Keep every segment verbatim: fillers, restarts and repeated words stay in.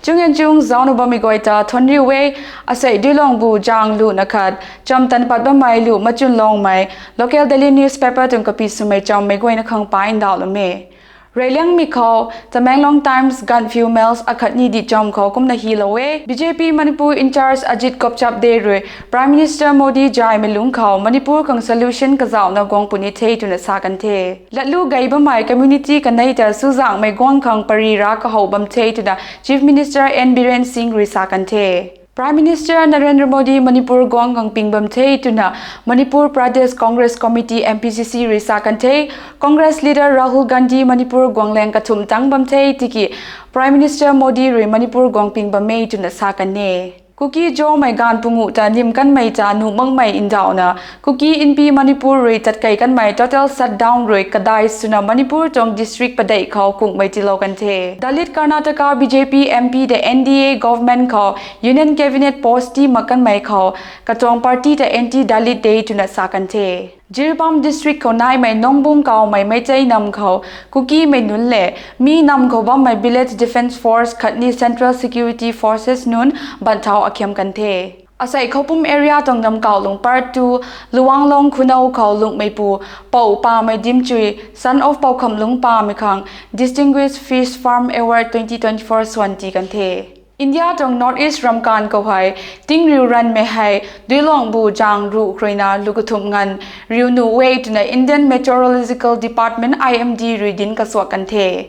Chungan chung zaucna bammei guay ta thuanc riu e. Asei Duilongbu zang luna khat chamtan pat bammei lu machun longmei local daily newspaper tuang kapi swmei chammei guayna khang pa ndauhlou e. Reyliangmei khou Tamenglong Times ganvphiu mails akhatni di cham khou kumna hilou e: B J P Manipur in-charge Ajit Gopchade rui Prime Minister Modi zaymei lungc khou Manipur khang solution kazauhna guang puni the twna sa kan the. Latlu gay bammei community kanei ta suzangmei guang khang pary ra kahow bam the twna Chief Minister N Biren Singh rui sa kan the. Prime Minister Narendra Modi Manipur guang khang ping bam the twna Manipur Pradesh Congress Committee, M P C C rui sa kan the. Congress leader Rahul Gandhi Manipur guanglaeng kathumh tang bam the tiki Prime Minister Modi rui Manipur guang ping bam e twna sa kan e. Kuki Zomei gaanv punguh ta nim kanmei ta nuh makmei ndauhna Kuki Inpi Manipur rui tatkei kanmei total shutdown rui kadai swna Manipur tuang district padeih khou kungmei tiilou kan the. Dalit Karnataka B J P M P de N D A government khou Union Cabinet post ti mak kanmei khou katuang party ta anti-Dalit de twna sa kan the. Jiribam district khou naimei Nongbung kawmei Meitei nam khou Kukimei nunc le mi nam khou bammei Village Defence Force khatni Central Security Forces nunc banthau akhiam kan the. Asei Khoupum area tuang Namkauhlung Part two, Luanglong Khunou khou lungmeipu Pou Pamei Dimchui, son of Pou Khamlung Pamei khang Distinguished Fish Farm Award twenty twenty-four swan ti kan the. India tuang North East ramkan khou hei tingriu ranmei hei Duilongbu zang ruh khruina lu kathumh nganv riu nuh e twna Indian Meteorological Department, I M D rui dinc kasuak kan the.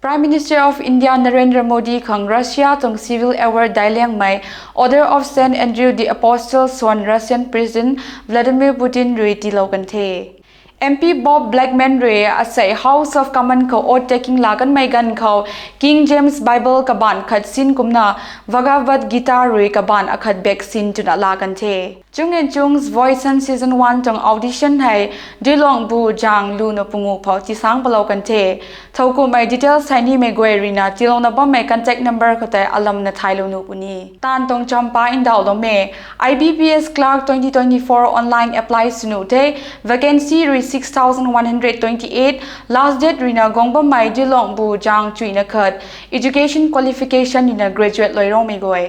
Prime Minister of India Narendra Modi khang Russia tuang civil award daic liangmei Order of Saint Andrew the Apostle swan Russian President Vladimir Putin rui tiilou kan the. M P Bob Blackman rui asei House of Commons khou oath taking laa kanmei ganv khou King James Bible kabaanc khat sin kumna Bhagavad Gita rui kabaanc akhat bak sin twna laa kan the. Chungan chung Voice and Season one tuang audition hei Duilongbu zang luna punguh phou tisang palou kan the. Thowkumhmei details hei nimei guay ruina tiilouna bammei contact number khou tei alamna thailou nuh puni. Taanv tuang cham pa ndauhlou e. I B P S Clerk twenty twenty-four online apply sw nuh the. Vacancy rui six thousand one hundred twenty-eight. Last date ruina guang bammei Duilongbu zang chuina khat. Education qualification ruina graduate lui roumei guay.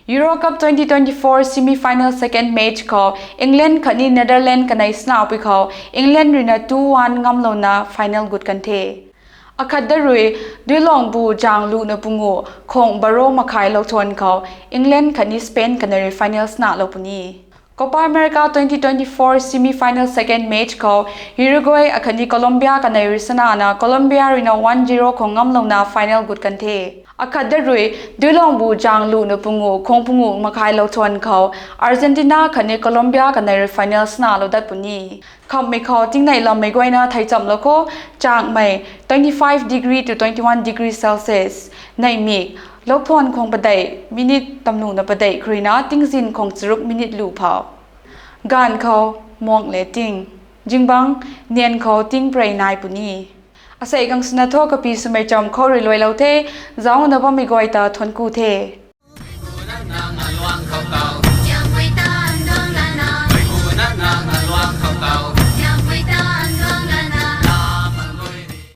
Euro Cup twenty twenty-four semi-final second match khou England khatni Netherlands kanei sanaupui khou England ruina two one ngamlouna final gut kan the. Akhat da rui Duilongbu zang luna punguh khang baro makhai lou thuan khou England khatni Spain kanei rui final sanalou puni. Copa America twenty twenty-four semi-final second match khou Uruguay akhatni Colombia kanei rui sanana Colombia ruina one zero khang ngamlouna final gut kan the. Akhat da rui Duilongbu zang luna punguh khang punguh makhai lou thuan khou Argentina khatni Colombia kanei rui final sanalou dat puni. Khamhmei khou tingnei lammei guayna thei chamlou khou changmei twenty-five degree to twenty-one degree Celsius. Neihmik, lou thuan khang padeih minute tamluna padeih khruina tingzin khang charuk minute lu phou. Gaanv khou muang le ting, zingbangc nian khou ting prey nai puni. Asei kang swna thu kapi swmei cham khou rui luailou the. Zaucna bammei guay ta thuanc ku the.